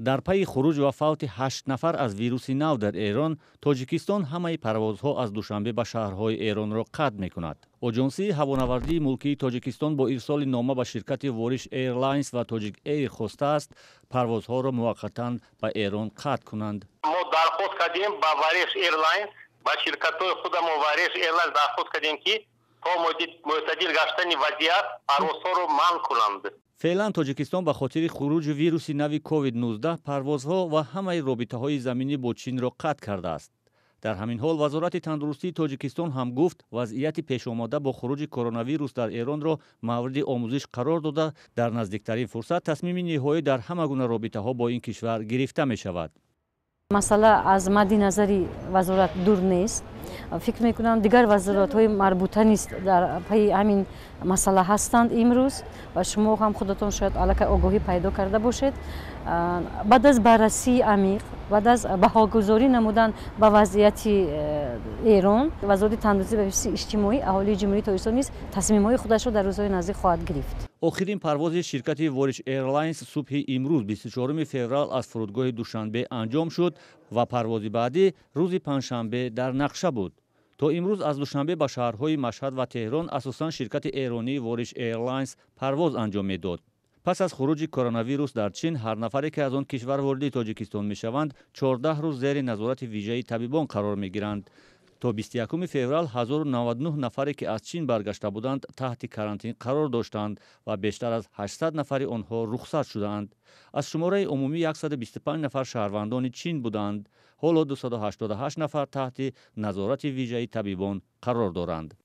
Дар пайи хуруҷ ва фавти 8 нафар аз вируси нав дар Эрон, Тоҷикистон ҳамаи парвозҳо аз Душанбе ба шаҳрҳои Эронро қатъ мекунад. Оҷонсии ҳавонавардии мулкии Тоҷикистон бо ирсоли нома ба ширкати Вариш Эйрлайнс ва Тоҷик Эйр хостааст, парвозҳоро муваққатан ба Эрон қатъ кунанд. Мо дархост кардем ба Вариш Эйрлайнс, ба ширкатҳои худамо Вариш Эйрлайнс дархост кардем, ки то мӯътадил гаштани вазъият парвозҳоро манъ кунанд. Феълан Тоҷикистон ба хотири хуруҷи вируси нави COVID-19 парвозҳо ва ҳамаи робитаҳои заминӣ бо Чинро қатъ кардааст. Дар ҳамин ҳол Вазорати тандурустии Тоҷикистон ҳам гуфт, вазъияти пешомода бо хуруҷи коронавирус дар Эронро мавриди омӯзиш қарор дода, дар наздиктарин фурсат тасмими ниҳоӣ дар ҳама гуна робитаҳо бо ин кишвар гирифта мешавад. Масъала аз мадди назари вазорат дур нест. Фикр мекунам, дигар вазоратҳои марбута низ дар пайи ҳамин масъала ҳастанд имрӯз ва шумо ҳам худатон шояд аллакай огоҳӣ пайдо карда бошед. Баъд аз баррасии амиқ, баъд аз баҳогузорӣ намудан ба вазъияти Эрон, Вазорати тандурустӣ ва ҳифзи иҷтимоии аҳолии Ҷумҳурии Тоҷикистон низ тасмимҳои худашро дар рӯзҳои наздик хоҳад гирифт. Охирин парвози ширкати Вариш Эйрлайнс субҳи имрӯз, 24 феврал, аз фурудгоҳи Душанбе анҷом шуд ва парвози баъдӣ рӯзи панҷшанбе дар нақша буд. То имрӯз аз Душанбе ба шаҳрҳои Машҳад ва Теҳрон асосан ширкати эронии Вариш Эйрлайнс парвоз анҷом медод. Пас аз хуруҷи коронавирус дар Чин, ҳар нафаре, ки аз он кишвар вориди Тоҷикистон мешаванд, 14 рӯз зери назорати вижаи табибон қарор мегиранд. То 21 феврал 1099 нафаре, ки аз Чин баргашта буданд, таҳти карантин қарор доштанд ва бештар аз 800 нафари онҳо рухсат шудаанд. Аз шумораи умумӣ 125 нафар шаҳрвандони Чин буданд. Ҳоло 288 нафар таҳти назорати вижаи табибон қарор доранд.